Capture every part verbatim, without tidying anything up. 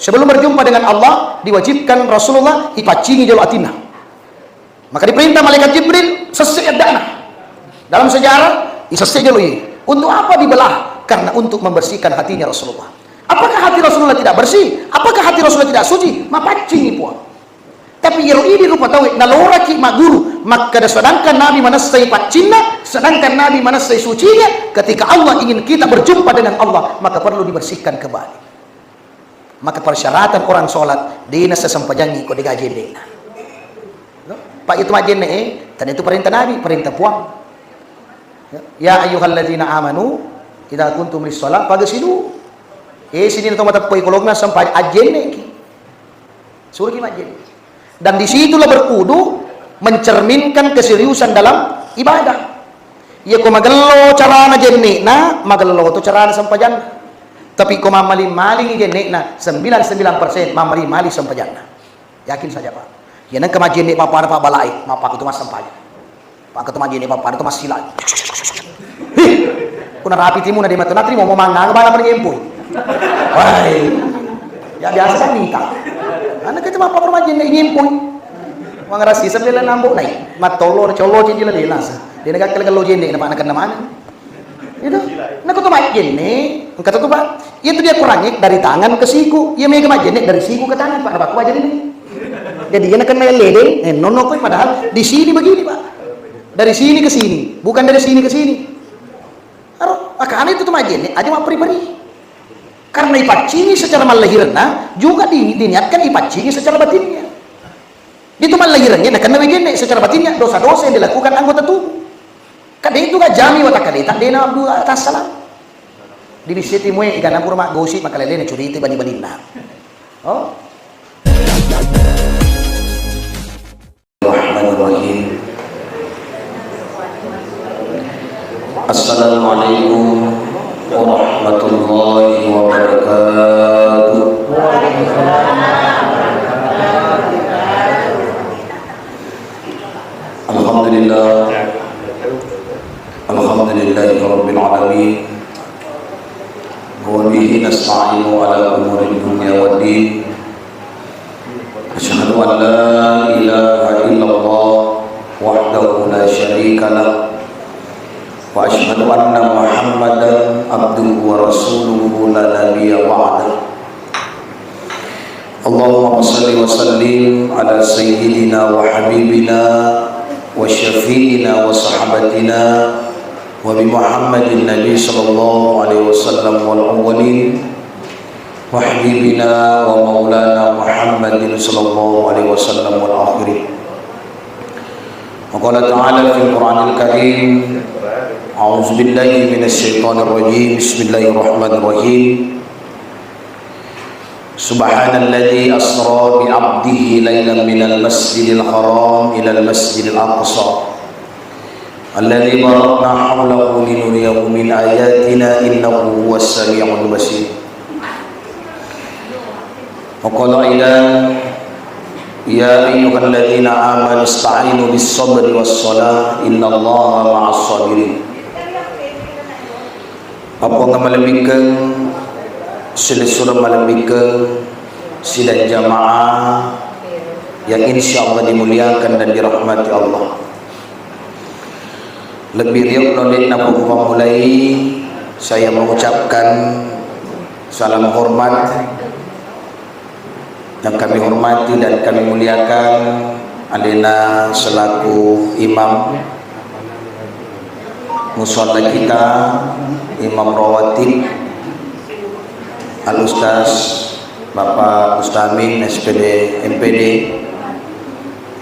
Sebelum berjumpa dengan Allah, diwajibkan Rasulullah ipaccingi jolo atinna. Maka diperintah malaikat Jibril, sesse adda'na. Dalam sejarah, isesse jolo iye. Untuk apa dibelah? Karena untuk membersihkan hatinya Rasulullah. Apakah hati Rasulullah tidak bersih? Apakah hati Rasulullah tidak suci? Mapaccingi, Puang. Tapi iyaro idi rupa tauwe naloraki magguru, makkeda, sedangkan Nabi manessai paccinna, sedangkan Nabi manessai sucinya, ketika Allah ingin kita berjumpa dengan Allah, maka perlu dibersihkan kembali. Maka persyaratan orang sholat, de' nasempajangngi ko de' gaga jenne'na. No? Pak, itu majenne, eh, tadi itu perintah Nabi, perintah Puang. Ya, ya ayyuhalladzina amanu, idza qumtum lis-shalah faghsilu. Eh, sininna to mateppoi kolokna sempajang, ajjenneki. Suruhki majjenne. Dan disitulah berwudu mencerminkan keseriusan dalam ibadah. Iya ko magello carana jenne'na, magello to carana sempajanna. Tapi ko mammaling-malingi jenne'na, sembilan sembilan persen mammaling-maling sempajanna. Yakin saja, Pak. Iya nengka majjenne' pappada, Pak, balai, mappaku tu massempajang. Pakko to majjenne' pappada to massila. Hih, kuna rapi timu na de' matu natri mau mangang bana per nyempui. Wai. Ya biasa kan nita. Anak itu apa per majjenne' nyempui. Mangarasi sebelah nambok nai. Mattolo colo cindi la denas. De' na gakkele kello jenne' na pa' na kenna mana. Itu. Nah, ko to majjenne', engka to, Pak. Iya tu dia kurangi dari tangan ke siku. Iya mega majjenne' dari siku ke tangan, Pak. Apa aku majjenne'? Jadi iya na kenna ledeng, eh, nonno koi padahal di sini begini, Pak. Dari sini ke sini, bukan dari sini ke sini. Aro, makanya itu tu majjenne', aja mapperi-peri. Karena ipaccingi secara mallahiranna, juga di-, diniatkan ipaccingi secara batinnya. Itu mallahiranna, nakenna wejenne' secara batinnya, dosa-dosa yang dilakukan anggota tubuh. Kan itu kan jami watakkaleta, de' na abdu tassalam. Di bisi timue, ikan nampur mak gosip, makkalele na curita bali-balinna. Oh. Bismillahirrahmanirrahim. Assalamualaikum warahmatullahi wabarakatuh. Alhamdulillah. Alhamdulillahirabbil alamin. Wa bihi nasta'inu ala umuri dunya waddin. Asyhadu an la ilaha illallah wahdahu la syarika lah. Wa asyhadu anna Muhammadan abduhu wa rasuluhu la nabiyya ba'dah. Allahumma shalli wa sallim ala sayyidina wa habibina wa syafi'ina wa sahabatina wa bi Muhammadin nabi sallallahu alaihi wasallam wal awwalin wa habibina wa maulana Muhammadin sallallahu alaihi wasallam wal akhirin. Wa qala ta'ala fil Qur'anil Karim, a'udzu billahi minasy syaithanir rajim. Bismillahirrahmanirrahim. Subhanalladzi asra bi 'abdihi lailan minal masjidil haram ilal masjidil aqsa alladzi barakna haulahu linuriyahu min ayatina innahu huwas sami'ul basir. Wa qala aidan, ya ayyuhalladzina amanu ista'inu bis sabri was salah innallaha ma'as sabirin. Pappuang malebbikkeng, silessureng malebbikkeng, sidang jamaah yang insyaallah dimuliakan dan dirahmati Allah. Lebih riuk nolin napu pammulai, saya mengucapkan salam hormat yang kami hormati dan kami muliakan alena selaku imam musalla kita, imam rawatib, Al Ustaz Bapak Ustamin S P D M P D,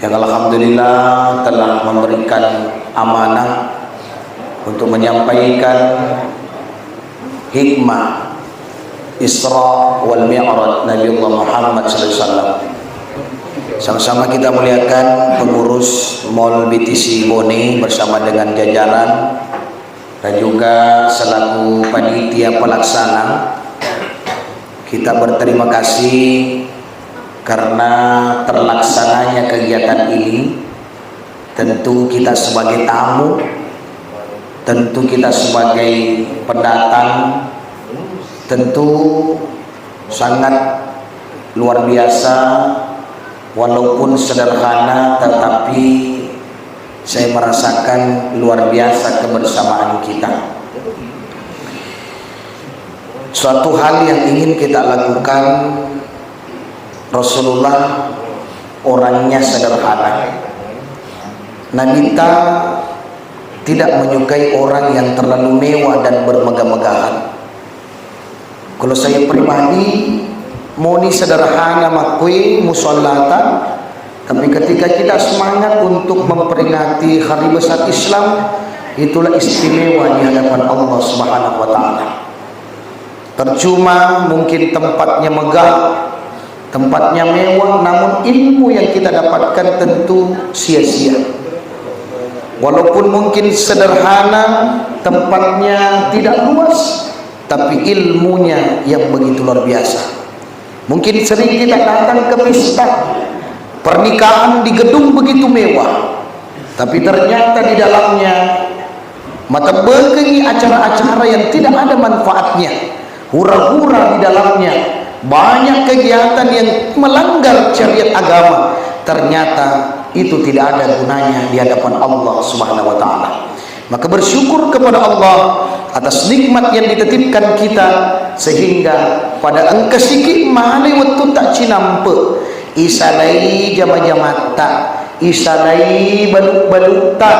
yang alhamdulillah telah memberikan amanah untuk menyampaikan hikmah Isra wal Mi'raj Nabiullah Muhammad sallallahu alaihi wasallam. Sama-sama kita muliakan pengurus Mall B T C Bone bersama dengan jajaran dan juga selaku panitia pelaksana. Kita berterima kasih karena terlaksananya kegiatan ini. Tentu kita sebagai tamu, tentu kita sebagai pendatang, tentu sangat Luar biasa, walaupun sederhana, tetapi saya merasakan luar biasa kebersamaan kita. Suatu hal yang ingin kita lakukan, Rasulullah orangnya sederhana. Nabitta tidak menyukai orang yang terlalu mewah dan bermegah-megahan. Kalau saya pribadi, moni sederhana makkui musallata, tapi ketika kita semangat untuk memperingati hari besar Islam, itulah istimewa di hadapan Allah Subhanahu wa Ta'ala. Percuma mungkin tempatnya megah, tempatnya mewah, namun ilmu yang kita dapatkan tentu sia-sia. Walaupun mungkin sederhana, tempatnya tidak luas, tapi ilmunya yang begitu luar biasa. Mungkin sering kita datang ke pesta pernikahan di gedung begitu mewah, tapi ternyata di dalamnya matebbekengi acara-acara yang tidak ada manfaatnya, hura-hura di dalamnya, banyak kegiatan yang melanggar syariat agama, ternyata itu tidak ada gunanya di hadapan Allah Subhanahu wa Ta'ala. Maka bersyukur kepada Allah atas nikmat yang dititipkan kita, sehingga pada engka siki male wettutta cinampe, isalai jama-jamatta, isalai balu-balutta,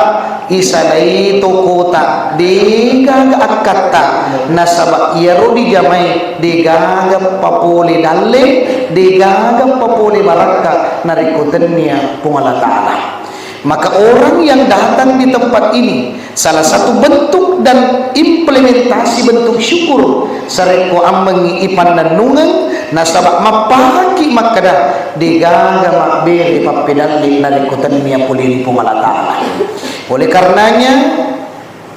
isalai tokota, degaga akkatta, nasaba iyaro dijamai degaga papole dalle, degaga papole barakka narekko tennia Puang Allah Ta'ala. Maka orang yang datang di tempat ini, salah satu bentuk dan implementasi bentuk syukur, sarekko ammengngi ipannennungeng, nasaba mappahangki makkeda, degaga mabbere pappedalle narekko tennia pole ri Puang Allah Ta'ala. Oleh karenanya,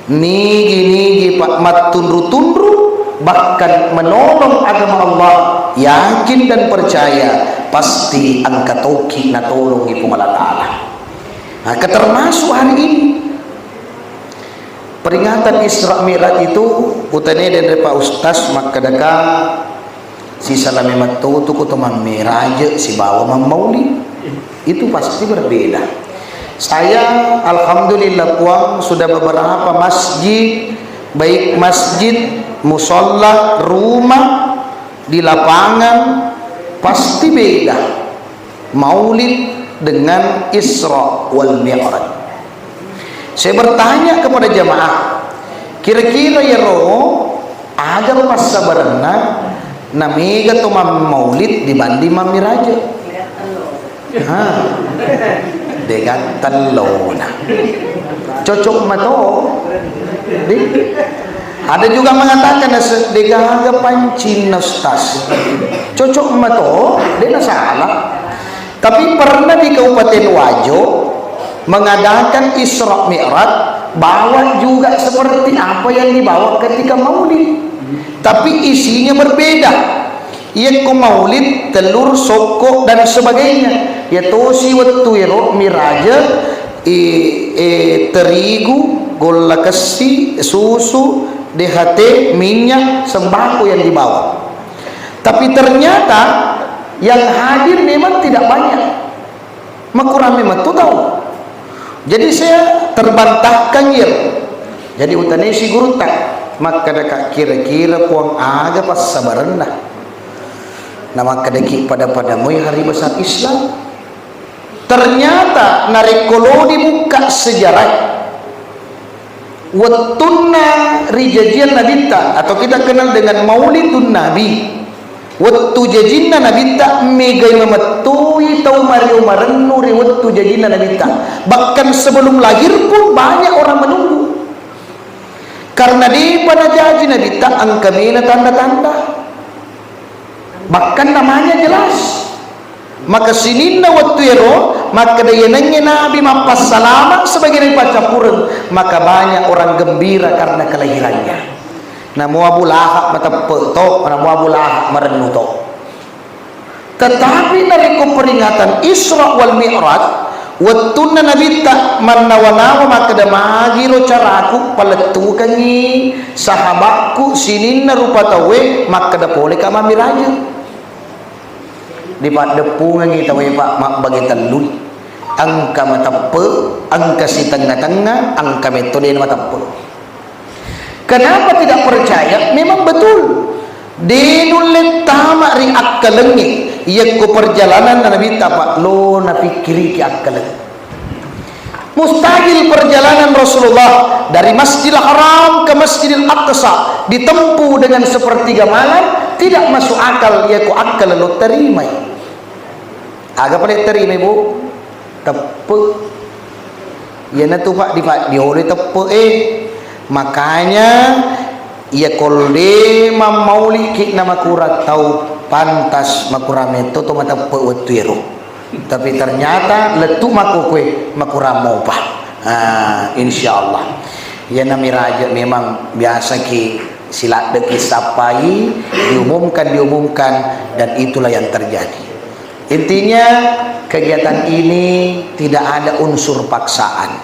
nigi-nigi pa-, mattunru-tunru, bahkan menolong agama Allah, yakin dan percaya, pasti engka toki natolongi Puang Allah Ta'ala. Nah, ketermasuk hari ini, peringatan Isra Mi'raj itu, utane denre Pak Ustaz, makkedaka, sisala memang to tu ko to mammeraje sibawa mammaulid. Itu pasti berbeda. Saya, alhamdulillah, Puang, sudah beberapa masjid, baik masjid, musalla, rumah, di lapangan, pasti beda. Maulid dengan Isra wal Mi'raj. Saya bertanya kepada jamaah, kira-kira iyaro aga passabarenna namega to mammaulid dibanding mammiraja? Ha. Degattellona. Cocok mato. Di? Ada juga mengatakan, "Nase-, degaga pancinna, Ustaz." Cocok mato, dena salah. Tapi pernah di Kabupaten Wajo mengadakan Isra Mi'raj, bawa juga seperti apa yang dibawa ketika Maulid. Tapi isinya berbeda. Iyakko Maulid, telur, sokko, dan sebagainya. Iya tosi wettu ero miraja, i-, e, terigu, golla kessi, susu, D H T, minyak, sembako yang dibawa. Tapi ternyata yang hadir memang tidak banyak. Makurang memang tu tau. Jadi saya terbantahkan yer. Jadi utanesi gurutta, makkadaka kira-kira Puang aga passabarenna. Na makkadaki pada-pada moi hari besar Islam. Ternyata narekko lo dibuka sejarah, wettunna rijajian Nabitta, atau kita kenal dengan Maulidun Nabi, wettu jajinna Nabitta, megai mamettui tau mario marennu ri wettu jajinna Nabitta. Bahkan sebelum lahir pun banyak orang menunggu. Karena depa najaji Nabitta, engka mena tanda-tanda. Bahkan namanya jelas. Maka sininna wettu ero, makkeda iyanengnge Nabi mappassalama sebagai Nabi paccappureng, maka banyak orang gembira karena kelahirannya. Namo Abu Lahab mateppe to, namo Abu Lahab marennu to. Tetapi narekko peringatan Isra wal Mi'raj, wettunna Nabitta mannawa-nawa makkeda, magiro caraku palettukengngi sahabakku sininna rupa tauwe makkeda poleka mammiraja. Dipaddeppungengngi tauwe, Pak, mabbage tellu. Engka mateppe, engka sitengnga-tengnga, engka metto de' mateppe. Kenapa tidak percaya? Memang betul. De' nulle tama ri akkalengnge. Yakko perjalanan Nabitta, Pak, lo napikkiriki akkaleng. Mustahil perjalanan Rasulullah dari Masjidil Haram ke Masjidil Aqsa ditempuh dengan sepertiga malam, tidak masuk akal yakko akkaleng lo tarimai. Aga pale tarimai, Bu? Teppe. Iyanatu, Pak, di, Pak, dioloi teppe, eh. Makanya, iya kolde mammauliki na makurang tau, pantas makurang metto to mateppe wettu ero. Tapi ternyata lettu makkokkoe makurang mopa. Ah, insya Allah. Iyana miraja memang biasa ki siladdeki sappai, diumumkan, diumumkan, dan itulah yang terjadi. Intinya, kegiatan ini tidak ada unsur paksaan.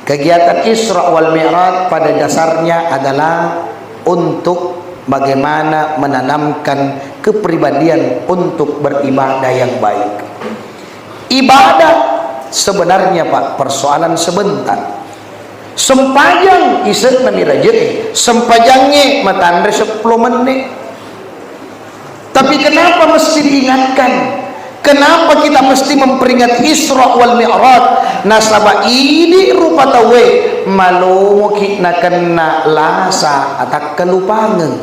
Kegiatan Isra wal Mi'raj pada dasarnya adalah untuk bagaimana menanamkan kepribadian untuk beribadah yang baik. Ibadah sebenarnya, Pak, persoalan sebentar. Sempajang ise'na miraje'e, sempajangnge matanre seppulo menit. Tapi kenapa mesti diingatkan? Kenapa kita mesti memperingati Isra wal Mi'raj? Nasaba idi rupa tauwe malomoki nakenna lasa atakkalupangeng.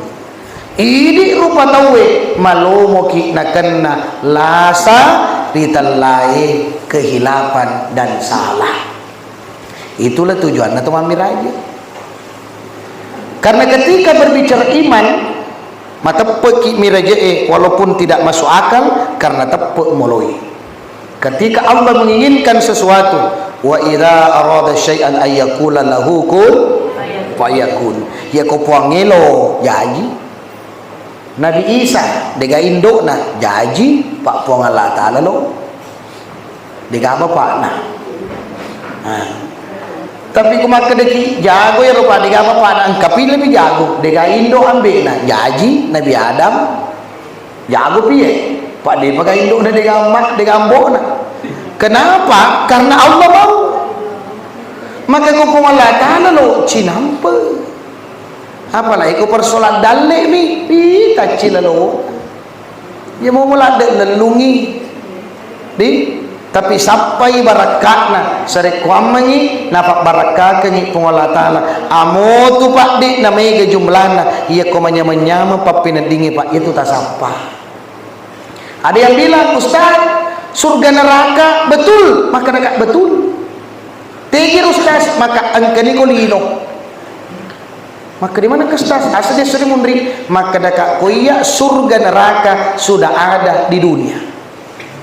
Idi rupa tauwe malomoki nakenna lasa ritellae kehilapan dan salah. Itulah tujuanna to mammiraje. Karena ketika berbicara iman, mateppeki miraje'e walaupun tidak masuk akal karena teppe moloi. Ketika Allah menginginkan sesuatu, wa idza arada syai'an ayyakula lahu kun fayakun. Yako Puang elo jaji. Nabi Isa, dega indo'na, jaji, Pak, Puang Allah Ta'ala lo. Dega bapakna. Nah. Tapi ku makkedaki, jago ero, Pak, dega bapakna, engka pi lebih jago. Dega indo ambe'na, jaji, Nabi Adam, jago piye. Pak, depa ga indo'na, dega amma-, dega ambo'na. Kenapa? Karena Allah mau. Maka ku Puang Allah Ta'ala lo cinampe. Apalagi ko persoalan dalle'mi, ih, taccilalo. Iya momo ladde lellungi. Di, tapi sappai barakka'na, sarekkuammengngi, napabbarakkakkengngi Puang Allah Ta'ala. Amotu, Pak, di, namega jumlana, iya ko manyameng-nyameng pappeneddingnge, Pak, itu tasappa. Ada yang bilang, "Ustaz, surga neraka betul?" Maka dekat betul. Tegir Ustaz, maka engkani ko lino. Maka di mana ke Ustaz? Asa dia sering munri. Maka dekat ko iya surga neraka sudah ada di dunia.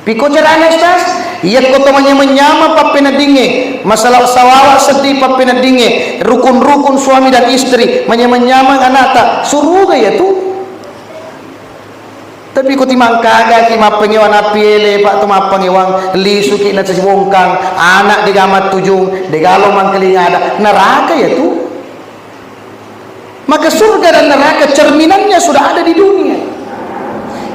Piko carana Ustaz? Iya ko to manyameng-nyameng pappeneddingnge, masalah sawawa seddi pappeneddingnge, rukun-rukun suami dan istri, manyameng-nyameng anakta, suruga ya tu. Tapi ko timangkagaki mappangewa napiele, Pak, tu mappangewang, lisuki na sibongkang, anak dega mattujung, dega lo mangkeling ada, neraka ya tu. Maka surga dan neraka cerminannya sudah ada di dunia.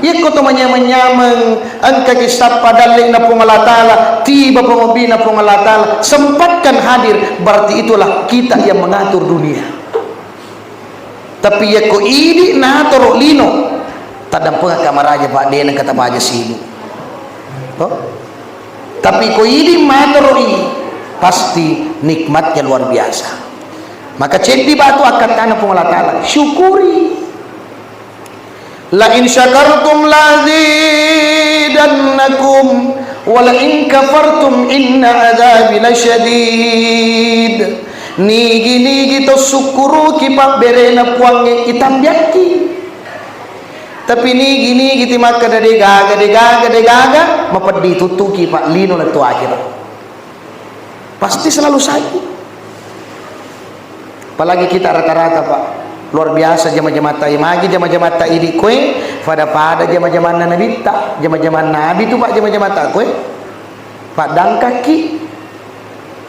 Yekko to manyameng-nyameng, engkaki sappa dalle'na Puang Allah Ta'ala, tiba pangobina Puang Allah Ta'ala, sempatkan hadir, berarti itulah kita yang mengatur dunia. Tapi yakko idi natoro lino, taddampengakka maraja, Pak, de nengka tapaja sibu. Toh? Tapi ko idi matoroi, pasti nikmatnya luar biasa. Maka ceddi batu akkattana Puang Allah Ta'ala, syukuri. La in syakartum la azidannakum, wa la in kafartum inna adzabi lasyadid. Nigi-nigi to sukkuruki pabberena Puangnge, itambiakki. Tapi nigi-nigi ti makkeda degaga, degaga, degaga, mapeddi tuttuki, Pak, lino lettu akhir. Pasti selalu sakit. Apalagi kita rata-rata, Pak. Luar biasa jama-jamatta. Magi jama-jamatta idi koe, pada-pada jama-jamanna Nabitta. Jama-jaman Nabi tu, Pak, jama-jamatta koe. Pak, dangkaki.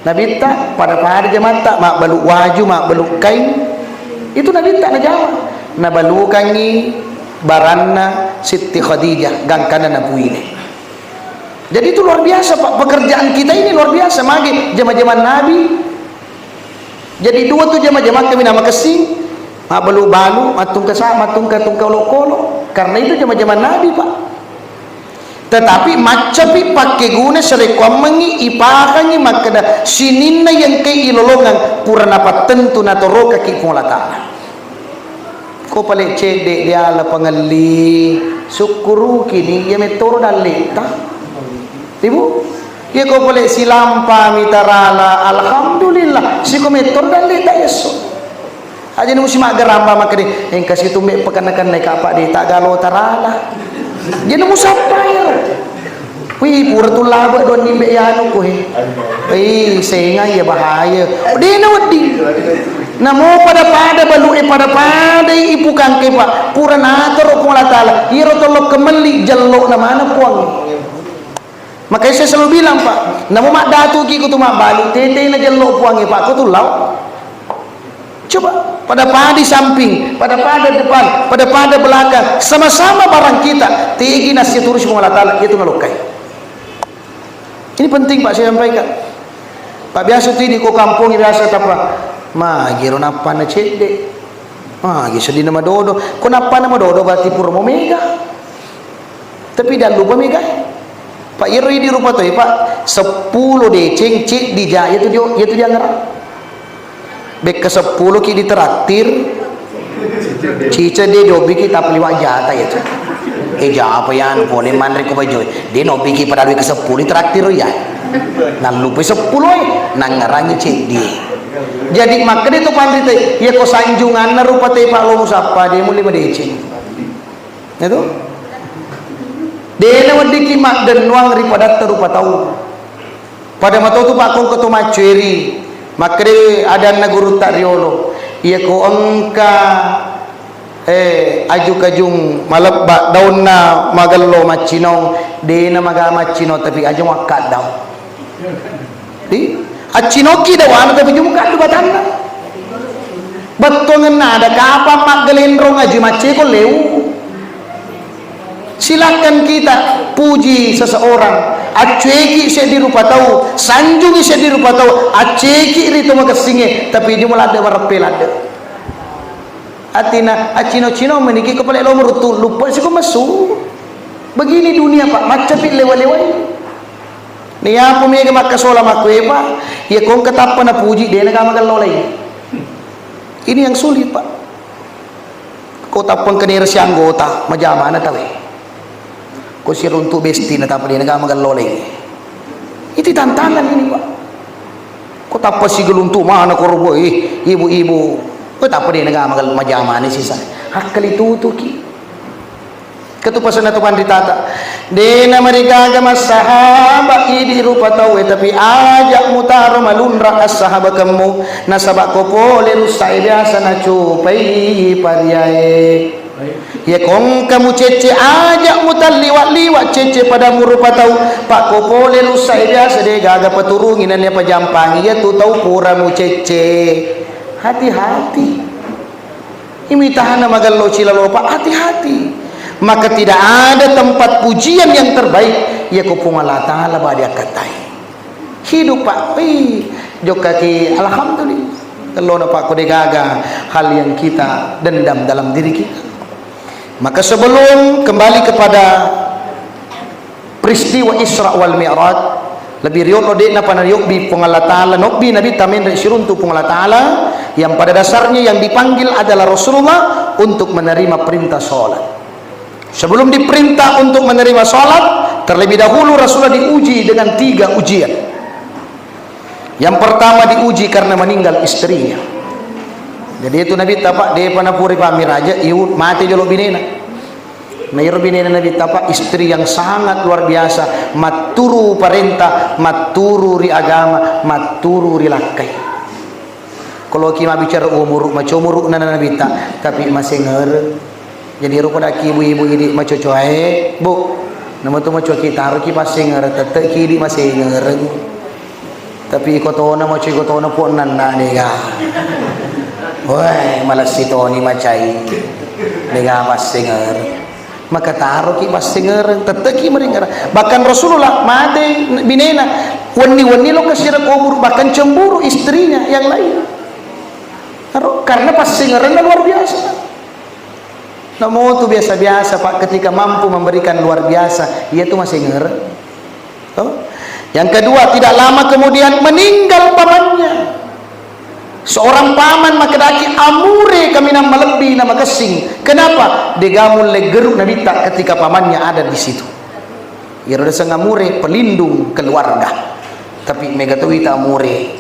Nabitta pada-pada jamatta, mabbalu waju, mabbalu kain. Itu Nabitta najama. Nabalukangi Baranna Sitti Khadijah, gangkanna napuine. Jadi itu luar biasa, Pak. Pekerjaan kita ini luar biasa. Magi jama-jaman Nabi. Jadi dua tu jama-jaman kami nama kessing. Mabbalu-balu, mattungka sa-, mattungka-tungka olokolo. Karena itu jama-jaman Nabi, Pak. Tetapi maccapi pakkeguna sarekkuammengngi ipakangngi makkeda sininna yengke ilolongang pura napattentu natorokaki Puang Allah Ta'ala. Ko pale cedde diala pangelli, sukkurukini, iya mettoro dalletta. Ibu, iya ko pale silampa mitarala, alhamdulillah, siko mettoro dalletta yesso. Aja nemu simaggaramba makkeda, engka situmbe pakenna-kenna ka Pak de, taggalo tarala. Jadi nemu sappa iyaro. Wih, pura tu labe dua nimbe yanu ko he. Wih, senga iya bahaya. Oh, dena wedding. Namo pada-pada balu e pada-pada ipukangke, Pak. Pura natoro Puang Allah Ta'ala. Iyaro tollo kemelli jello na mana Puang. Makanya saya selalu bilang, Pak, namo maddatu ki kutu mabbalu, tete na jello Puang e, Pak, ko tu lao. Coba, pada-pada samping, pada-pada depan, pada-pada belakang, sama-sama barang kita, tegi nasi turusi Puang Allah Ta'ala, itu nalokkai. Ini penting, Pak, saya sampaikan. Pak, biasa tu ini ko kampung biasa tapa, ma giro nappa na cedde. Ma gi seddi na madodo. Ko nappa na madodo berarti pura mau mega. Tapi dallupa mega. Pak, iyaro idi rupa toi, Pak, seppulo deceng ceddi ja, iya tu dio, iya tu diangerang. Bekka seppulo ki ditraktir, cica de dobi ki tapi liwa jata ya, Cak. Eh, japa ya, anu, pole manre ko bajo. De nobi ki pada ke seppulo traktir ya. Nallupai seppulo e, nangngerangi ceddi. Jadi makkeda tu panrita, iya ko sanjunganna rupa te Pak lo musappa, de mulai madeceng. Ya tu? De na wedding ki maddennuang ri padatta rupa tau. Pada matotu Pak kongko to maccueri, makkeda adanna gurutta riolo, iya ko engka, eh, aju-kajung malebba daunna magello maccinong, dena maga maccinong, tapi aja makkaddau. Di, accinokki dawana, tapi jumukaddu batanna. Bettuangenna ada kapang maggelenrong aju macceko leu. Silakan kita puji seseorang, accueki seddi rupa tau, sanjungi seddi rupa tau, acceki ri to makessinge, tapi jumlah ladde mareppe ladde. Atina accino-cino meniki kepala lo merutu lupa siko mesu. Begini dunia, Pak, maccapi lewa-lewai. Niapo mega makkasola makkue, Pak, iya kongka tappa napuji, dena ga magellolai. Ini yang sulit, Pak. Ko tappengka nera sianggota, majamana tawe. Ko siruntu besti na tappa dena ga magellolai. Itu tantangan ini, Pak. Ko tappa sigeluntu mana koro boy, ibu-ibu. Ko tappa dena ga magel-, majamana sisa. Hakkali tutuki. Ketupasenna tu panritata. Dena marigaga massahaba idi rupa tauwe, tapi aja mutaro malunra assahabakemmu, nasaba ko pole russa e biasa nacupai pariae. Iya kongka mucecce, aja mutalliwa-liwa cecce padamu rupa tau, pa ko pole russa e biasa de gaga paturungi nennia pajampangi iya tu tau pura mucecce. Hati-hati. Imitahana magello cilalopa, hati-hati. Maka tidak ada tempat pujian yang terbaik, iya ko Puang Allah Ta'ala badi akkatai. Hidup, Pak. Wih, jokkaki, alhamdulillah. Kellona, Pak, ko degaga hal yang kita dendam dalam diri kita. Maka sebelum kembali kepada peristiwa Isra wal Mi'raj, lebih riolo de'na panariobbi Puang Allah Ta'ala, nobbi Nabi tamenre siruntu Puang Allah Ta'ala, yang pada dasarnya yang dipanggil adalah Rasulullah untuk menerima perintah sholat. Sebelum diperintah untuk menerima sholat, terlebih dahulu Rasulullah diuji dengan tiga ujian. Yang pertama diuji karena meninggal istrinya. Jadi itu Nabi tapak, depa napuri pamiraja, iu mate jolo binena. Na iro binena Nabitta, Pak, istri yang sangat luar biasa, matturu parenta, matturu ri agama, matturu ri lakkai. Koloki mabbicara umuru, maco umuru'na Nabitta, tapi masengereng. Jadi ro kodaki ibu-ibu idi macocoae, Bu, namo tu macoki taroki passengereng, tetteki idi masengereng. Tapi iko tona maco, iko tona puannanna dega. Weh, malessi toni macai. Dega passengereng. Maka taroki passengereng, tetteki maringerang. Bahkan Rasulullah mate binena, wenni-wenni lo kasira kubur, bahkan cemburu istrinya yang lain. Aro, karena passengerenna luar biasa. Namo tu biasa-biasa, Pak, ketika mampu memberikan luar biasa, iya tu masengereng. Toh? Yang kedua, tidak lama kemudian meninggal pamannya. Seorang paman makkedaki, amure kaminang malebbi na makessing. Kenapa? Dega mulle geru nabitta ketika pamannya ada di situ. Iyaro naseng amure pelindung keluarga. Tapi mega to wita amure.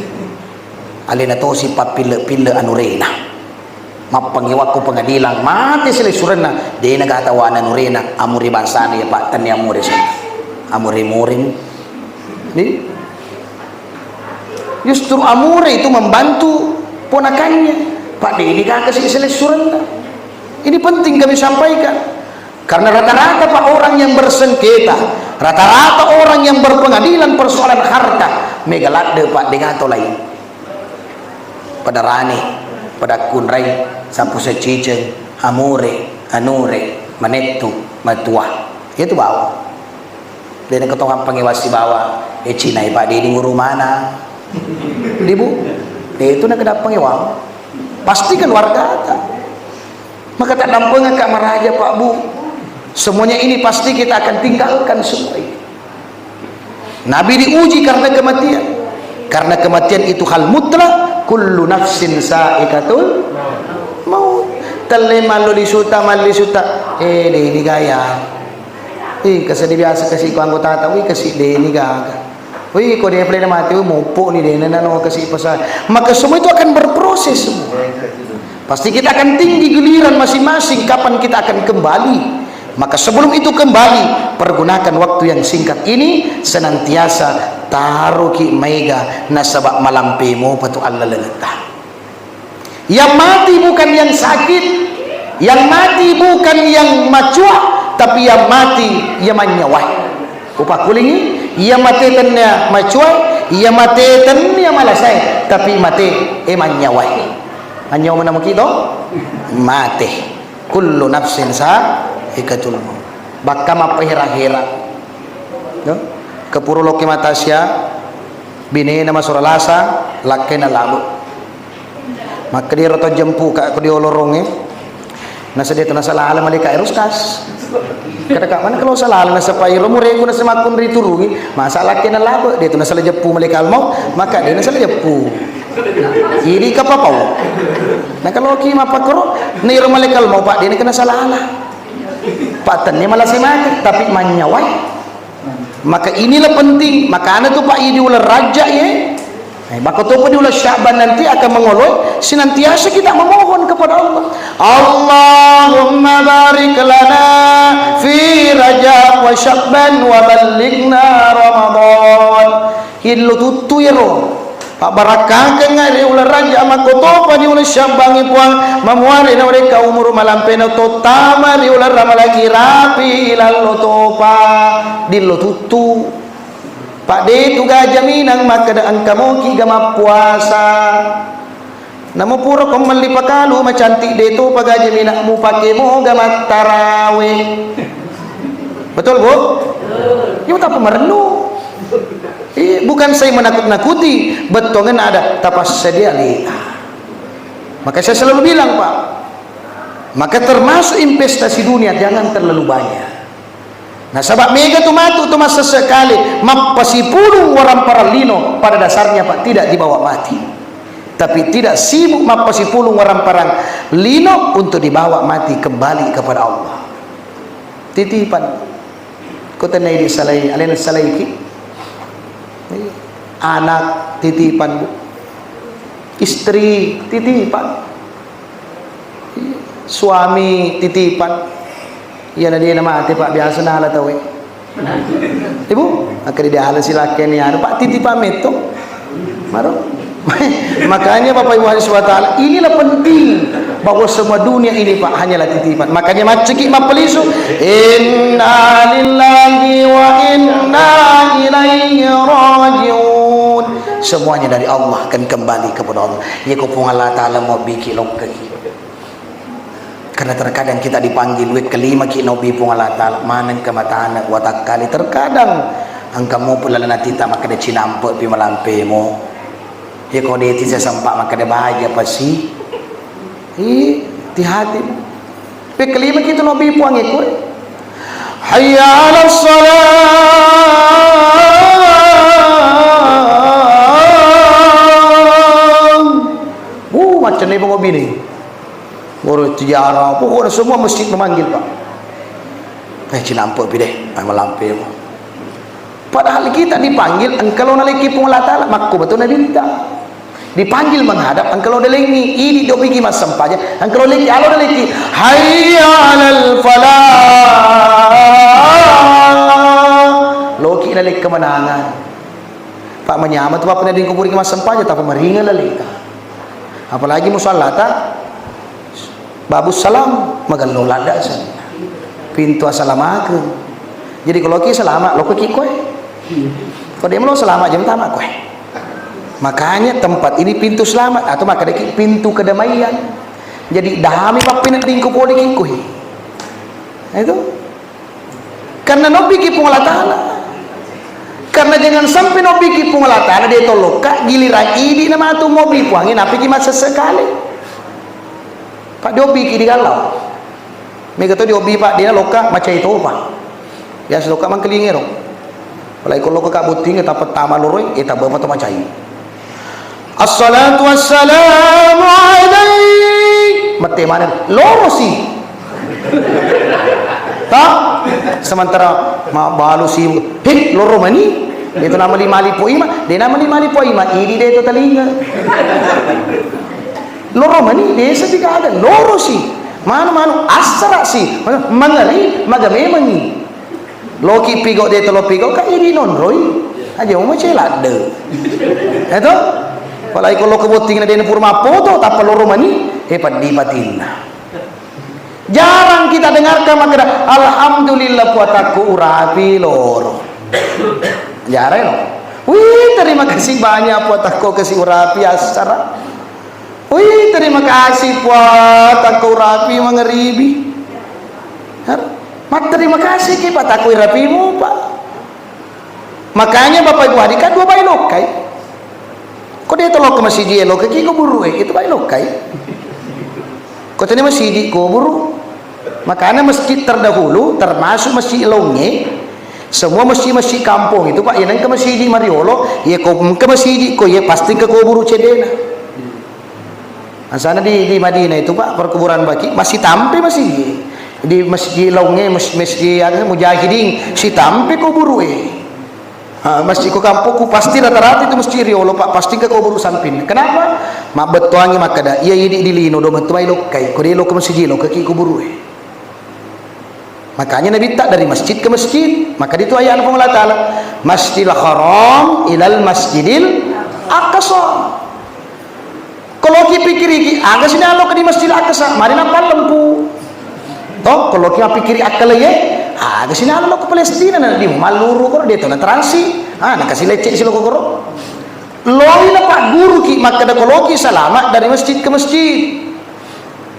Alena tosi pappille-pille anurena. Mappangewakko pengadilan, mate silessurenna, de nagata wana anurena, amure bangsana iya, Pak, tennia amure sa. Amure-mureng. Di? Justru amure itu membantu ponakannya. Pak, de ni gaga si silessurenna. Ini penting kami sampaikan. Karena rata-rata, Pak, orang yang bersengketa, rata-rata orang yang berpengadilan persoalan harta, mega ladde, Pak, de gato lain. Pada rane, pada kunrai, sapu seciceng, amure, anure, manettu, matua. Itu bawang. De nengka tongeng pangewang sibawa, eh, Cina, eh, Pak, de di nguru mana? Di, Bu? De itu nengka dappangewang. Pasti keluarga ta. Maka tak dampengka maraja, Pak, Bu. Semuanya ini pasti kita akan tinggalkan semua ini. Nabi diuji karena kematian. Karena kematian itu hal mutlak, kullu nafsin sa'iqatul maut. Telle mallo lisuta, mallisuta. Eh, de ni gaya. Ih, kasedi biasa kasi ko anggota ta, wih, kasi de ni gaga. Wih, ko de pale mati, wih, muppo ni de na no kasi pasa. Maka semua itu akan berproses semua. Pasti kita akan tinggi giliran masing-masing kapan kita akan kembali. Maka sebelum itu kembali, pergunakan waktu yang singkat ini senantiasa taroki maega nasaba malampe mopa tu allalengetta. Yang mati bukan yang sakit, yang mati bukan yang macua, tapi yang mati yang manyawai. Upakulingi, iya mate tennia macua, iya mate tennia malasai, tapi mate e manyawai. Manyawa mana muki to? Mate. Kullu nafsin sa'iqatul maut. Bakka mappahera-hera. Yo? Kepuro loke mata sia, binena masura lasa, lakkena labu. Makkeda ero to jempu ka ko diolorongnge. Nasa de to nasalala malaikat ero skas. Kada ka mana kalau salala nasapa ero mureku nasa makkun riturungi, masa lakkena labu, de to nasala jeppu malaikat mau, maka de nasala jeppu. Idi kapapau. Nah, kalau ki mappakoro, na iro malaikat mau, Pak, de kena salala. Pak, tennia malase mate, tapi manyawai. Maka inilah penting. Makana tu, Pak, idi uleng Rajab ye. Eh, maka topa di uleng Sya'ban nanti akan mengoloi, senantiasa kita memohon kepada Allah. Allahumma barik lana fi Rajab wa Sya'ban wa ballighna Ramadan. Illo tuttu yero. Pabbarakkakengnga ri uleng Rajab, makkotopa di uleng Sya'bangnge, Puang, mamuare nawerekka umuru malampena tottama ri uleng Ramalangngi rapi lallo topa, dillo tuttu. Pak, de tu gaja minang makkeda engka moki ga mappuasa. Namo pura ko melli pakalu macantik, de topa gaja minang mupake moga mattarawe. Betul, Bu? Iya, tapi merenung. Iya, bukan saya menakut-nakuti, bettuanna ada tapassedia lita. Maka saya selalu bilang, Pak, maka termasuk investasi dunia jangan terlalu banyak. Nasaba mega tu matu tu massesse kale, mappasipulung waramparang lino, pada dasarnya, Pak, tidak dibawa mati. Tapi tidak sibuk mappasipulung waramparang lino untuk dibawa mati kembali kepada Allah. Titipan. Ko tenna idi salai, alena salaiki. Anak titipan, Bu. Istri titipan. Suami titipan. Iya na dia na mate, Pak, biasa nala tauwe. Ibu, maka di dalam silakan ya, Pak, titipan metto. Maro. Makanya Bapak Ibu Hadirin Taala, inilah penting bahwa semua dunia ini, Pak, hanyalah titipan. Makanya macceki mappalisu, inna lillahi wa inna ilaihi rajiun. Semuanya dari Allah, akan kembali kepada Allah. Iya ko Puang Allah Taala mau biki lokkeki. Karena terkadang kita dipanggil, wekkalimaki naobbi Puang Allah Ta'ala, maneng ke matane watakkale. Terkadang engka mopa lalenna atita makkeda, cinampe'pi malampemo. Iya ko de' tisa sempa makkeda, baja pasi. Ih, hati-hati. Wekkalimaki tu naobbi Puang e kure. Hayya 'alas shalah. Uh, macam ni pengobi ni. Guru sejarah, pokoknya semua masjid memanggil, Pak. Eh, cinampe'pi deh, ah, malampemo. Padahal kita dipanggil, engka lo nalekki Puang Allah Ta'ala, makko betul Nabitta. Dipanggil menghadap, engka lo dalengi, idi dopiki massempajang, engka lo leki, alo daleki, hayya 'alal falah. Loki nalek kemenangan. Pak, manyameng tu, Pak, pernah dingkuburi massempajang, tapi meringan laleta. Apalagi musallata, Babus salam, magello ladda sa. Pintu assalamakeng. Jadi, ko loki salama, lokki koe. Ko de' melo salama, jam tama koe. Makanya tempat ini pintu selamat, atau makkedaki pintu kedamaian. Jadi, damai pappinedding ko poleki koe. Nah, itu. Karena nobbiki Puang Allah Ta'ala. Karena jangan sampai nobbiki Puang Allah Ta'ala, de' to lokka, giliran idi na matu mobbi Puangnge, napiki massesse kale. Pak, diobbiki di galau. Mega to diobbi, Pak, de' na lokka, macai topa. Biasa lokka mangkelinge ro. Apalagi ko lokka ka botting, tappa tama loroi, eh, tabba mato macai. Assalatu wassalamu alaik. Mette maneng, lorosi. Ta? Sementara mabbalusi, "He, loro mani?" Itu namali-mali poima, de' namali-mali poima, idi de' to talinga. Loro mani, desa tiga ada, lorosi. Manu-manu, assarasi. Mangeri, maga memangi. Loki pigo de' tolo pigo, ka idi nonroi. Aja mau macai ladde. Eto? Apalagi ko lokka botting na de' na pura mappoto, tappa loro mani, eh, peddi patinna. Jarang kita dengarkan makkeda, "Alhamdulillah, puatakku urapi loro." Jarang, no? Wih, terima kasih banyak, puatakku kasi urapi assara. Wih, terima kasih, puatakku urapi mangeribi. Har-, mat terima kasih ki, puatakku irapimu, Pak. Makanya Bapak Ibu hadir, kan dua bai lokkai. Ko de' to lokka masiji e, lokka ki kuburu e, itu bai lokkai. Ko tania masiji kuburu. Makanya masjid terdahulu, termasuk masjid laongnge, semua masjid-masjid kampung itu, Pak, iya nengka masiji mariolo, iya ko engka masiji ko iya pasti engka kuburu cedena. Asana di, di Madinah itu, Pak, perkuburan Baqi', masih tampe masih. Di masjid laongnge, mas-, masjid, anu, Mujahidin, sitampe kuburu e. Ha, masjid ko kampokku, pasti rata-rata itu masjid riolo, Pak, pasti engka kuburu samping. Kenapa? Mabbettuangi makkeda, iya idi di lino, do mettu mai lokkai, ko de' lokka masiji, lokka ki kuburu e. Makanya Nabitta dari masjid ke masjid. Maka itu ayat Puang Allah Ta'ala, Masjidil Haram ilal Masjidil Aqsa. Ko loki pikiriki, aga sini alo di Masjidil Aqsa, mari napallempu. Toh, ko loki mappikiri akkaleye, aga sini alo ke Palestina, na di malluru koro, de' to na transi. Ah, na kasi lecce si loko koro. Loi na pagguruki, makkeda ko loki salama dari masjid ke masjid.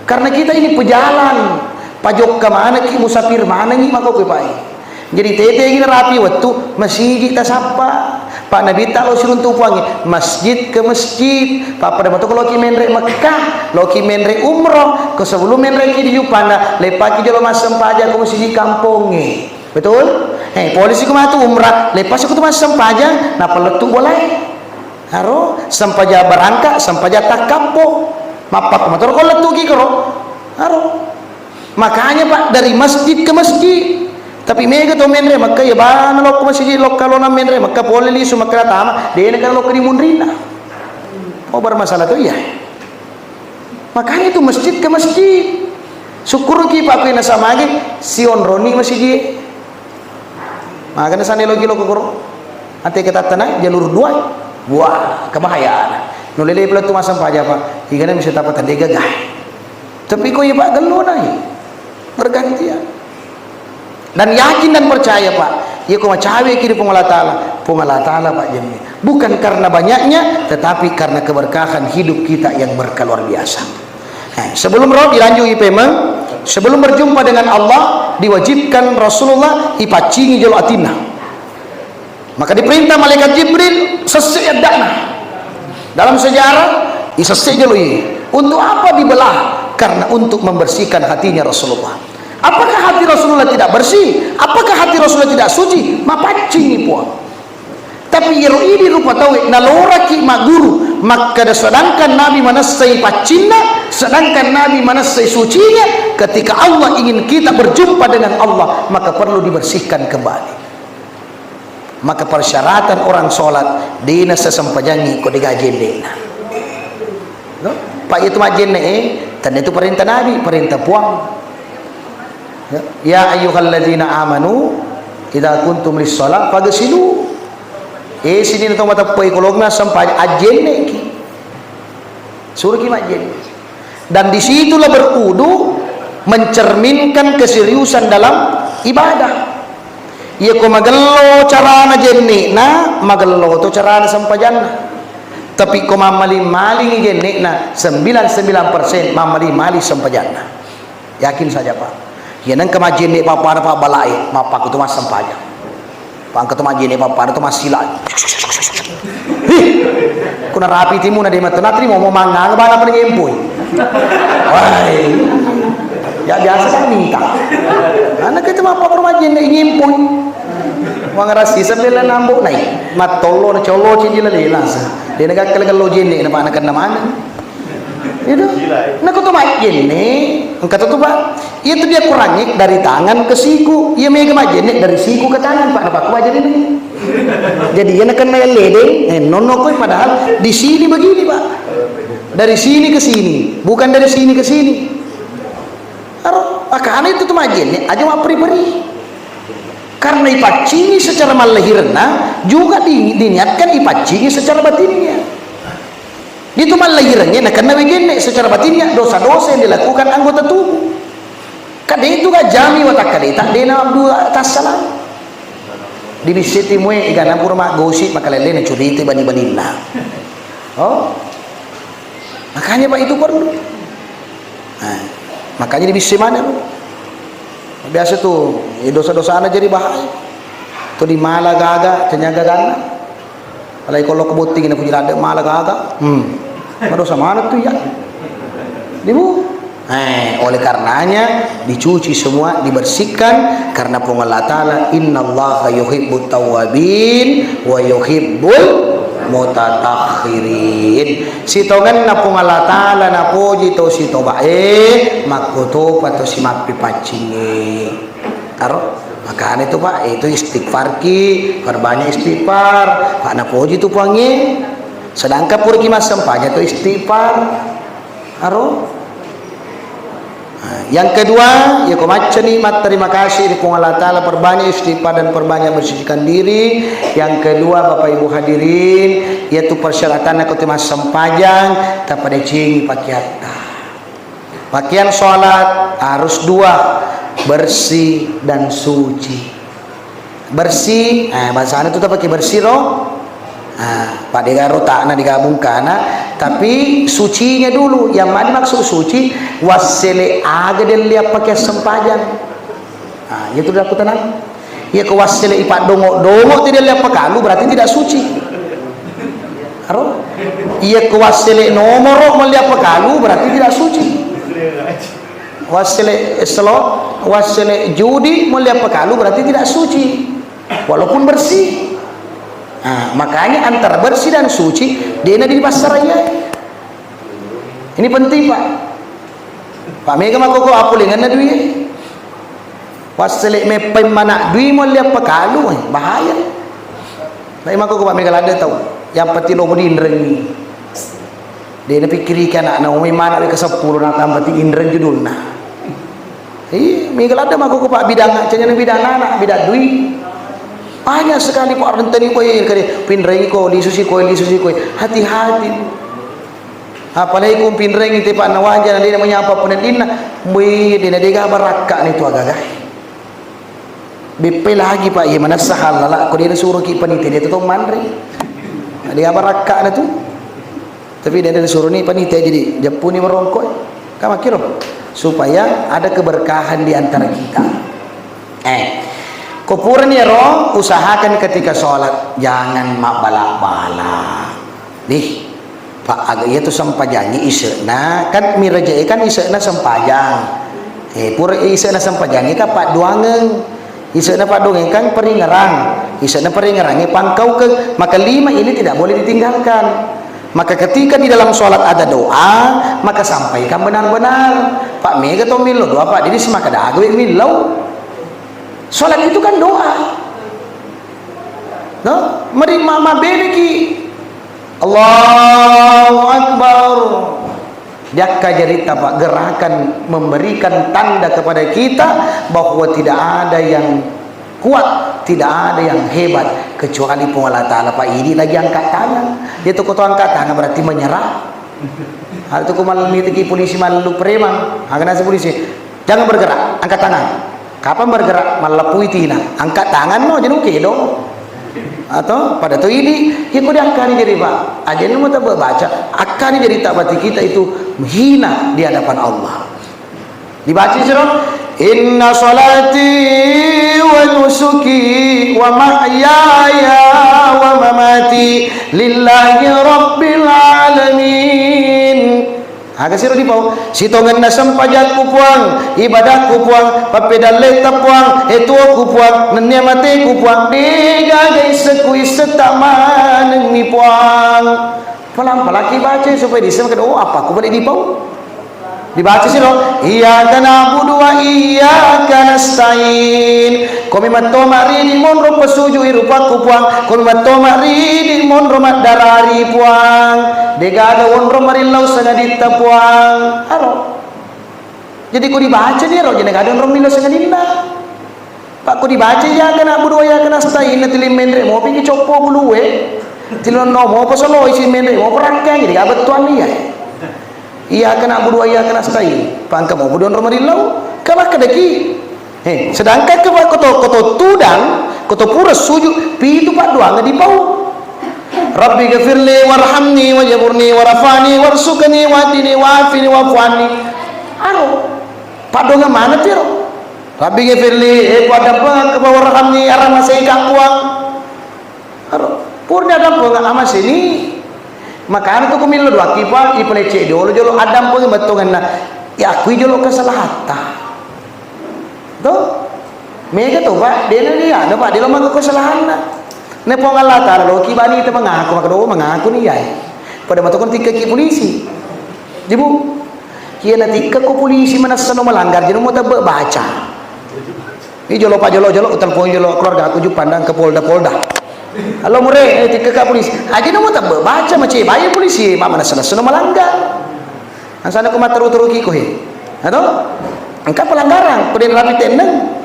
Karena kita ini pejalan, pajokka manekki, musafir manengi mako koe, Pak. Jadi, tetegi narapi wettu, masiji tasappa. Pak, Nabitta lo siruntu Puangnge, masjid ke masjid. Pappada mato ko loki menre Mekkah, loki menre umroh, ko sebelum menreki di Juppana, leppaki jolo massempajang ko masiji kampongnge. Betul? Eh, polisi ko matu umrah, leppasi ko tu massempajang, nappa lettu bolae. Aro, sempajang barangka, sempajang takkappo. Mappakko motoro ko lettuki koro. Aro. Makanya, Pak, dari masjid ke masjid. Tapi mega to menre Mekkah, ya bana lokko masjid, lokka lona menre Mekkah, pole lisu Mekkah tama, dena kan lokko di munrinna. Oh, bermasalah to iya. Makanya itu masjid ke masjid. Syukurki, Pak, kui nasamage, sionroni masjid. Magana sana loki loko koro. Ate ketattana jalur dua. Wah, kebahayaan. Nulele pula tu masam paja, Pak. Igana bisa tapa tende gagai. Tapi ko iya, Pak, gello nai. Bergantian. Dan yakin dan percaya, Pak. Iya ko macawe ki di Puang Allah Ta'ala. Puang Allah Ta'ala, Pak, jamin. Bukan karena banyaknya, tetapi karena keberkahan hidup kita yang berkah luar biasa. Eh, sebelum roh dilanjut I P M, Sebelum berjumpa dengan Allah, diwajibkan Rasulullah ipaccingi jolo atinna. Maka diperintah malaikat Jibril, sesse' adda'na. Dalam sejarah, isesse' jolo iye. Untuk apa dibelah? Karena untuk membersihkan hatinya Rasulullah. Apakah hati Rasulullah tidak bersih? Apakah hati Rasulullah tidak suci? Mapaccingi, Puang. Tapi iyaro idi rupa tauwe naloraki magguru, makkeda, sedangkan Nabi manessai paccinna, sedangkan Nabi manessai sucinya, ketika Allah ingin kita berjumpa dengan Allah, maka perlu dibersihkan kembali. Maka persyaratan orang sholat, dena sesempajangi ko dega jennena. No? Pak, itu majenne, eh, tenna itu perintah Nabi, perintah Puang. Ya, ya ayyuhalladzina amanu, idza kuntum lis-shalah faghsilu. Eh, sininna to mateppai kolongna sempajang, ajjenneki. Suruhki majjenne. Dan disitulah berwudu mencerminkan keseriusan dalam ibadah. Iya ko magello carana jennena, magello to carana sempajanna. Tapi ko mammaling-malingi jennena, sembilan sembilan persen mammaling-maling sempajanna. Yakin saja, Pak. Iya nengka majjenne pappada, Pak, balae, mappakutu massempajang. Pangka tu majjenne pappada tu massila. Hih, kuna rapi timu na de matu natri mau manganga bana pada nyempui. Wai. Ya biasa kan minta. Anak itu apa permajjenne nyempui. Wang rasi sebela nambo nai. Matolo na colo ciji lela sa. Dena gakkale kello jenne na pana kenna mana. Itu. Nah, kutu majjenne, engka tu, Pak. Iya tu dia kurangi dari tangan ke siku. Iya mega majjenne dari siku ke tangan, Pak. Napa ku majjenne? Jadi iya nakenna yang ledeng, eh, nonno koi padahal di sini begini, Pak. Dari sini ke sini, bukan dari sini ke sini. Aro, makanya itu tu majjenne, aja maperi-peri. Karena ipaccingi secara mallahirenna, juga di-, diniatkan ipaccingi secara batinnya. Itu mallahirengnge nakenna wejenne secara batinnya dosa-dosa yang dilakukan anggota tubuh. Kade itu gak jami watakkaleta dena abdu tassalang. Dibissiti mue igana pura maggosip makalelle na curita bani-baninna. Oh. Makanya, Pak, itu perlu. Nah, makanya dibissai mana, Bu? Biasa tu, eh, dosa-dosana jadi bahaya. Tu di mala gaga, tanya gaganna. Alai kollo kebotting na puji ladde mala gaga. Hmm. Madosa mana tu ya? Ibu. Eh, oleh karenanya dicuci semua, dibersihkan karena Puang Allah Taala, "Innallaha yuhibbut tawwabin wa yuhibbul mutatahhirin." Sitongenna Puang Allah Taala napoji to sitobae, makkutopa to simappi paccingnge. Aro, makanya itu, Pak, itu istighfar ki, perbanyak istighfar, Pak, napoji tu Puangnge. Sedangkan puraki massempajang tu istighfar. Aro. Nah, yang kedua, ya ko maccani matterima kasih di Puang Allah Taala, perbanyak istighfar dan perbanyak mensucikan diri. Yang kedua, Bapak Ibu hadirin, yaitu persyaratan ko tu massempajang, tapadecengi pakeatta. Pakaian sholat harus dua, bersih dan suci. Bersih, eh, bahasana tu tapake bersih ro. Ah, pada garo takna digabung kana, tapi sucinya dulu. Yang mana dimaksud suci? Wassele aga delle pakaian sempajang. Ah, itu dah aku tenang. Iya ko wassele ipaddongo-dongo tidak lihat pekalu berarti tidak suci. Aro? Iya ko wassele nomoro melihat pekalu berarti tidak suci. Wassele slot, wassele judi melihat pekalu berarti tidak suci. Walaupun bersih. Nah, makanya antara bersih dan suci dena dipassarayai. Ini penting, Pak. Pak, mega makkoko appulengenna dui. Wassele meppai mana dui mo liappa kalu, eh, bahaya. Tapi makkoko, Pak, mega ladde tau. Yang penting lo dinrengi. Dia napikkiriki anakna, umai mana dui ke sepuluh na tambah ti inreng judulna. Iya, mega ladde makkoko, Pak, bidang, canyana bidang anak, bidang dui. Banyak sekali, Pak, renteni ko, eh, kade, pinrengi ko, lisu si ko, lisu si ko. Hati-hati. Apalagi ku pinrengi te, Pak, na waja na dena menyapa penedinna, mui dena dega barakka ni tu agaga. Beppe lagi, Pak, iya manessa halala ko dena suruh ki panitia dia tu manre. Dega barakka na tu. Tapi dena disuruh ni panitia jadi jeppuni merongkoi. Makkiro, supaya ada keberkahan di antara kita. Eh, ko purani ero, usahakan ketika sholat jangan mabbala-bala. Nih, Pak, aga iya tu sempajangi ise'na, kan mirajae kan ise'na sempajang. Eh, pura ise'na sempajangi kan padduangeng. Ise'na padduangeng kan peringerang. Ise'na peringerange pangkaukeng. Maka lima ini tidak boleh ditinggalkan. Maka ketika di dalam sholat ada doa, maka sampaikan benar-benar. Pak, mega to millau doa, Pak, jadi semakada aga we millau. Sholat itu kan doa. No? Mari ma-, mabbeleki. Allahu Akbar. Diakka jaritta, Pak, gerakan memberikan tanda kepada kita bahwa tidak ada yang kuat, tidak ada yang hebat kecuali Puang Allah Ta'ala, Pak. Ini lagi angkat tangan. Dia tuh, kau tuh angkat tangan berarti menyerah. Ada tuh, kau malam itu ki polisi malu preman. Angkat nasi polisi. Jangan bergerak, angkat tangan. Kapan bergerak? Malleppui tina. Angkat tangan no, jadi oke dong. Atau pada tu ini, ya kau diakkani jadi, Pak. Aja nu mau tak baca. Akkani jadi tak berarti kita itu hina di hadapan Allah. Dibaca siro, "Inna salati wa nusuki wa mahyaya wa mamati lillahi rabbil alamin." Aga siro dipau, sitongenna sempajakku Puang, ibadakku Puang, pappedalletta Puang, etuoku Puang, nennia mateku Puang, degaga issekku issetta manengmi Puang. Pelan-pelan ki baca supaya disseng, oh, apa ku balik dipau. Dibaca siro, "Iyyaka na'budu wa iyyaka nasta'in." Komi metto maridi monro pesuju i rupakku Puang. Komi metto maridi monro maddarari Puang. Degaga wonro marillau sangaditta Puang. Aro. Jadi ko dibaca ni aro, jadi gaga onro millau sangadinna. Pak, ko dibaca iyyaka na'budu wa iyyaka nasta'in, natiling menre mopi ki coppo bulue. Tilonno mopo solo isi menre mopo rakkang, jadi abettuan iya. Iyyaka na'budu wa iyyaka nasta'in. Pangka mopo donro marillau. Ka makkedaki. Eh, sedangkan ke koto, koto tudang, koto pura sujud, pitu padduang dipau. Rabbi ghafirli warhamni wajburni warfa'ni warzuqni wahdini wa'afini wa'fu anni. Aro, padduang mana tiro? Rabbi ghafirli, eh, Puang, addampengakka, warhamni, aramaseka, Puang. Aro, purni addampengeng, amaseni. Makana tu kumillo duakki, Puang, ipalecce jolo, jolo addampengeng bettuangenna. Iakui jolo kesalahatta. To? Mega to, Pak, dena ni ada, Pak, delo maka kesalahanna. Ne Puang Allah Ta'ala loki bani te mengaku, maka do mengaku ni yai. Pada matu kon tikkaki polisi. Jibu, iya na tikkako polisi manessa no melanggar, jadi mau tebbe baca. Ini jolo, Pak, jolo, jolo, telepon jolo keluarga aku, Ju, pandang ke Polda, Polda. Halo, Mure, eh, tikkaka polisi. Aja no mau tebbe baca, mace bayi polisi, mak manessa-nessa no melanggar. Angsana ko matteru-teruki ko he. Ato? Engka pelanggaran, ko de' rapi tenneng.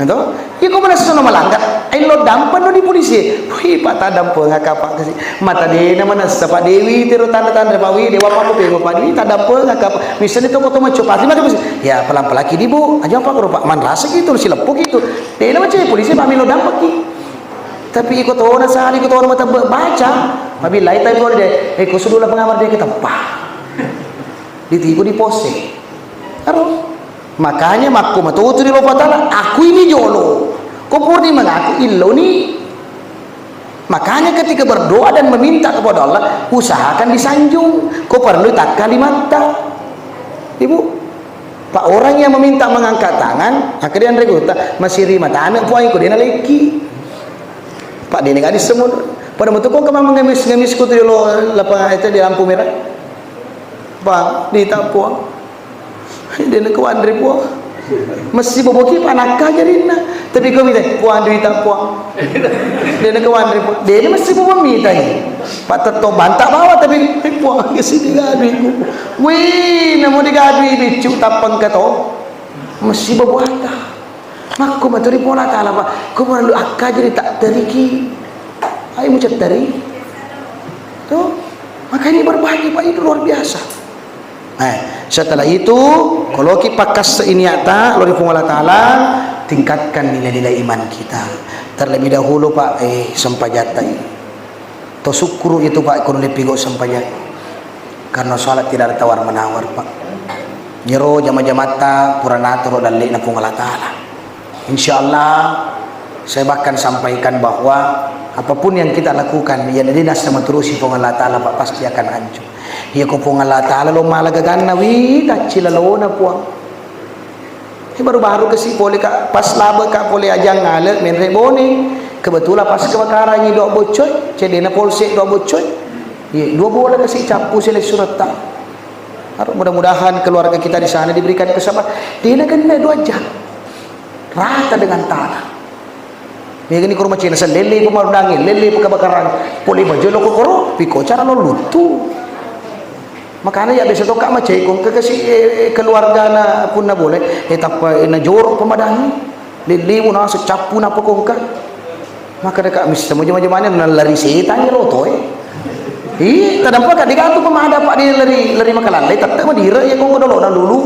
Ato? Iya ko manessa no melanggar, ai lo dampeng no di polisi. Wih, Pak, tadampengakka, Pak, kasi. Mata dena manessa, Pak, dewi tero tanda-tanda, Pak, wih, dewa, Pak, ko pengo, Pak, dewi tadampengakka, Pak. Misalnya toko to macco, pasti maka polisi. Ya, pelan-pelan ki di, Bu. Aja apa ko, Pak, manrasa gitu, sileppo gitu. Dena macam polisi, Pak, melo dampengki. Tapi iko tona sali, iko tona matebbe baca, mabillai tapi ko de, eh, ko suduh lapang amar de keteppa. Ditiku di pose. Aro. Makanya makku matutu di Allahu Ta'ala, aku ini jolo. Ko purni mengaku illo ni. Makanya ketika berdoa dan meminta kepada Allah, usahakan disanjung. Ko perlu takka limatta. Ibu, Pak, orang yang meminta mengangkat tangan, akhirnya Andre Gota, masih rima tanah, Puang, iko dena leki. Pak, dena gadis semua. Pada metu ko kemang mengemis-ngemis ko tu di lo-, lapangan itu di lampu merah. Pak, di tak, Puang. Dena ke Andre, Puang. Mesti boboki panakka jarinna. Tapi ko mita, Puang, duita, Puang. Dena ke Andre, Puang. Dena mesti bobo mita ni. Pak, tetto banta bawa, tapi, eh, Puang, ke sini gak duitku. Wih, namo digadui biccu tappeng ke to. Mesti bobo ata. Makko maturi pola tala, Pak. Ko perlu akka jadi tak teriki. Ayo mucat teri. Tuh. Maka ini berbagi, Pak, itu luar biasa. Eh, setelah itu, kalau ki pakkas ini ata, lo di Puang Allah Ta'ala, tingkatkan nilai-nilai iman kita. Terlebih dahulu, Pak, eh, sempajatta ini. To syukuru itu, Pak, kono lepigo sempajang. Karena salat tidak ada tawar menawar, Pak. Iyaro jama-jamatta pura natoro dalle'na Puang Allah Ta'ala. Insya Allah, saya bahkan sampaikan bahwa apapun yang kita lakukan, iya de' nasa maturusi Puang Allah Ta'ala, Pak, pasti akan hancur. Iya ko Puang Allah Ta'ala lo mala gaganna, wi, taccilalona Puang. Eh, baru-baru kasi pole ka, pas labe ka pole ajang ngale, menre Bone. Kebetulan pas kebakaran ini dua boccoy, cedena polsek dua boccoy. Iya, dua bola kasi cappu sele suretta. Aro, mudah-mudahan keluarga kita di sana diberikan kesabaran. Dena kena dua jam. Rata dengan tanah. Megani koro macena sen, lele pemadangi, lele kebakaran. Pole bajo lo kokoro, piko cara lo lutu. Makanya ya biasa toka macai kong ke kasi, eh, eh, keluarga na punna boleh. Eh, tappa, eh, na jorok pemadangi. Lele nasu cappu na pokongka. Maka deka missa mo jama-jamane nalari setan ya lo toe. Ih, tadampa ka digatu pemadam, Pak, di lari, lari makalalle, tette madira ya kong dolo na dulu.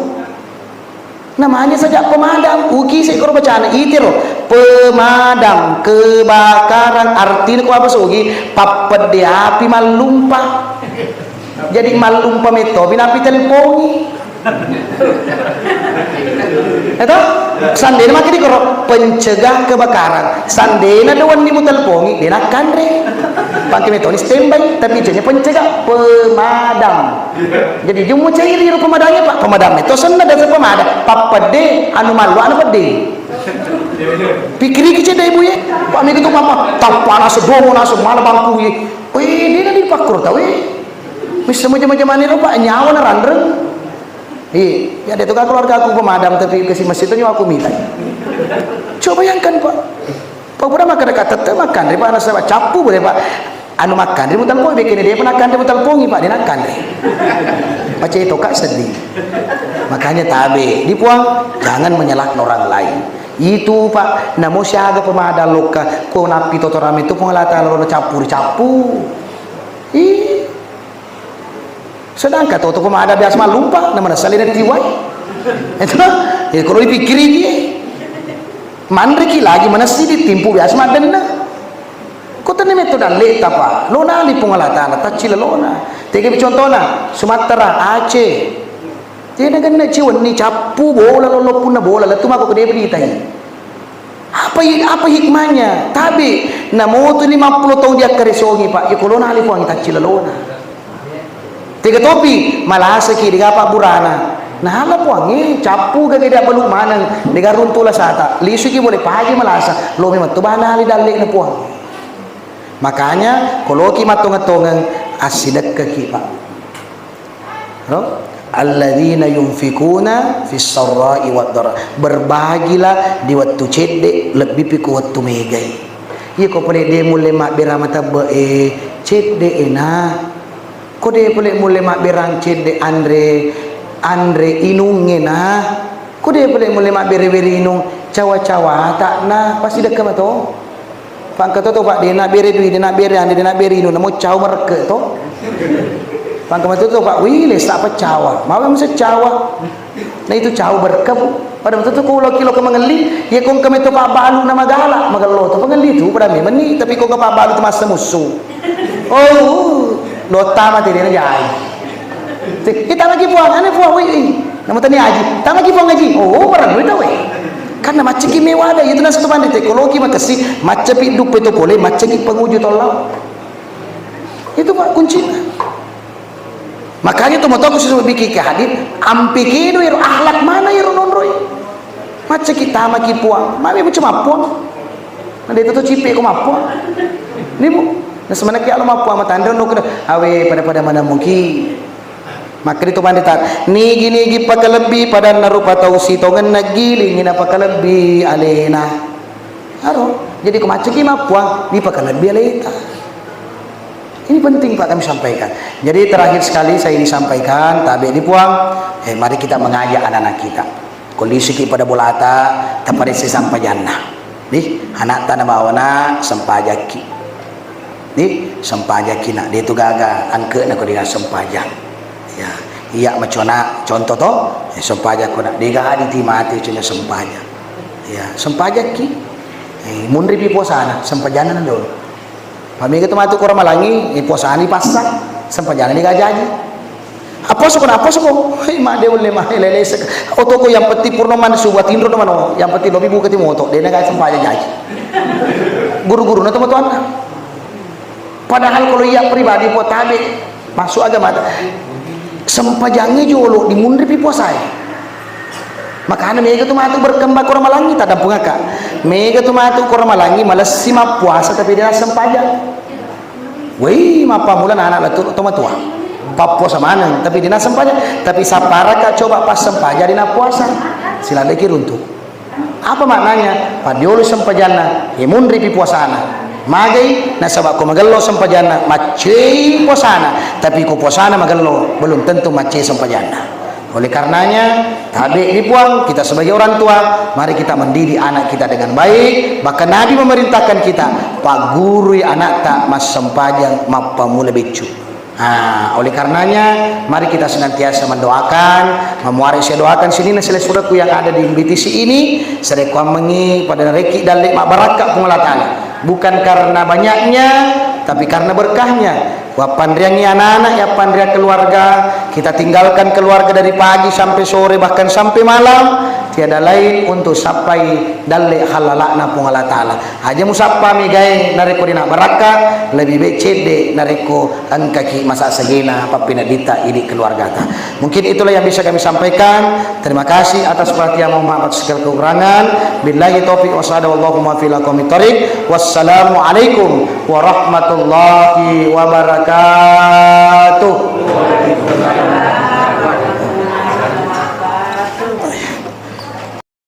Namanya saja pemadam, uki se koro bacana itiro. Pemadam kebakaran, artinya ko apa sogi, pappedde api mallumpa. Jadi mallumpa metto, binapi telpongi. Eto? Sandena maki dikoro, pencegah kebakaran. Sandena doang ni mutelpongi, dena kanre. Pangke metoni standby, tapi jenisnya pencegah, pemadam. Jadi, jummo cairi ro pemadamnya, Pak. Pemadam itu senna dasar pemadam. Pappedde, anu mallu, anu pedde. Pikiriki cedde ibu ye. Pak, mega tu mama, tappana sedomo nasu, mana bangku ye. Weh, dia nanti pakkur tau ye. Bisa macam-macam ro, Pak, nyawa na ranreng. Iya, ya, dia tu keluarga aku pemadam, tapi ke si masjid tu nyawa aku minta. Coba bayangkan, Pak. Pak, udah makan dekat tete, makan. Dia, Pak, rasa, Pak, cappu boleh, Pak. Anu makanre mutelpongi, bekkene de'pa nakanre mutelpongi, Pak, de' nakanre. Macai to, Kak, sedih. Makanya tabe di Puang, jangan menyalahkan orang lain. Itu, Pak, namo siaga pemadam lokka, ko nappi totorame tu Puang Allah Ta'ala lo cappuri cappu. Ih. Sedangkan toto pemadam biasa mallumpa, na manessa lena tiwai. Itu, ya, kalau dipikkiriki, manreki lagi manessa ditimpu biasa maddenna. Ko tenni metto dalle'ta, Pak. Lo nali Puang Allah Ta'ala, taccilalona. Tegapi contona, Sumatera, Aceh. Tena genna ciwenni cappu bola, lollo punna bola, lettu mako ke depa ditai. Apa hi-, apa hikmahnya? Tabe, namotu lima puluh tahun diakkaresongi, Pak. Ya, ko lo nali Puang, taccilalona. Tega topi, malasaki, dega pabburana. Nala Puangnge, cappu gage dia balu maneng, dega runtu lasata. Lisuki boleh paje malasa, lo memang tu bana ali dalle na Puang. Makanya, koloki mattongeng-tongeng, assidekkeki, Pak. No? Alladzina yunfikuna fis sarra'i wad dharra. Berbagilah di wettu cedde, lebbi pi ku wettu megai. Iya ko pole de mulle mabbera matebbe e, cedde e na. Ko de pole mulle mabberang cedde anre, anre inungnge na. Ko de pole mulle mabbere weri inung, cawa-cawa ta na, pasti dekke mato. Pangka to, to, Pak, de nabbere dui, de nabbere anre, de nabbere inung, namo cawa merekke to. Pangka mato to, Pak, wih, lesa pa cawa. Mawe mese cawa. Nah, itu cawa berkah, Bu. Pada mato to ko ulo kilo ke mengelli, ya kong kami to Pak balu na magala, magello to pengelli tu pada memang ni, tapi kong ke Pak balu tu masa musuh. Oh, dotta mati dia jai. Kita lagi Puang, ane Puang, wih, wih. Nama tani haji, tama ki Puang haji. Oh, barang duit tawe. Karena macam ki mewah ada, itu nasa tu mandi teknologi makasih, macam pi dupe to pole, macam ki penguju tolong. Itu, Pak, kuncinya. Makanya tu motoku sesuai bikin ke hadir, ampe kino iro akhlak mana iro nonroi. Macam ki tama ki Puang, mabe macam Puang. Nanti itu tu cipe ko mapuang. Ini, Bu. Nah, sebenarnya ki alo mapuang matanre no kena awe pada-pada mana muki. Maka itu pandita, nigi-nigi pakalebbi padanna rupa tau sitongenna giling ina pakalebbi alena. Aro, jadi ko macam ki mapuang, di pakalebbi aleta. Ini penting, Pak, kami sampaikan. Jadi terakhir sekali saya ingin sampaikan, tabe di Puang, eh, mari kita mengajak anak-anak kita. Ko lisiki pada bolata, taparesse sempajanna. Di, anakta na bawana sempajakki. Di, sempajakki nak, de tu gaga angke na ko dengan sempajang. Ya, iya macona contoh to, eh, sempajakko nak, de gaga di timati cuma sempajang. Ya, sempajakki. Eh, munri pi puasana, sempajanna dulu. Pamega tu matu ko Ramalangi, eh, puasani passa, sempajana ni gajaji. Appuasako na, appuasako. Hei, ma de ulle ma, lele sek. Otoko yang penting purno man subuh tinro mano. Yang penting lobi buka ti moto. Dena ga sempajang jaji. Guru-guru na tomatoanna. Padahal kalau iya pribadi po tabe masuk agama. Sempajangnge jolo dimunri pi puasae. Makana mega tu matu berkembang ko Ramalangi, tadampungaka. Mega tu matu ko Ramalangi malessi mappuasa tapi dia sempajang. Wei, mappammula anak latu to matua. Pappuasa maneng, tapi dina sempajang. Tapi sapparaka coba pas sempajang dina puasa. Silaleki runtu. Apa maknanya? Padiolo sempajanna, e munri pi puasana. Magai, nasaba ko magello sempajanna, maccei puasana. Tapi ko puasana magello, belum tentu maccei sempajanna. Oleh karenanya, tabe di Puang, kita sebagai orang tua, mari kita mendidik anak kita dengan baik. Bahkan Nabi memerintahkan kita, paggurui anakta massempajang mappammula beccu. Nah, oleh karenanya, mari kita senantiasa mendoakan, memuari saya doakan sininna sila suratku yang ada di B T C ini, sarekkuammengi pada narekki dalle mabbarakka Puang Allah Ta'ala. Bukan karena banyaknya, tapi karena berkahnya. Wappanriangi anak-anak, yappanriang keluarga, kita tinggalkan keluarga dari pagi sampai sore, bahkan sampai malam, tiada lain untuk sappai dalle hallala'na Puang Allah Ta'ala. Aja musappa megae narekko dena barakka, lebih baik cedde narekko engkaki masa segena pappinedditta idi keluargata. Mungkin itulah yang bisa kami sampaikan. Terima kasih atas perhatian, mohon maaf atas segala kekurangan. Billahi taufiq wa sa'ada, wallahu muwaffiq ila aqwamit thariq. Wassalamualaikum warahmatullahi wabarakatuh.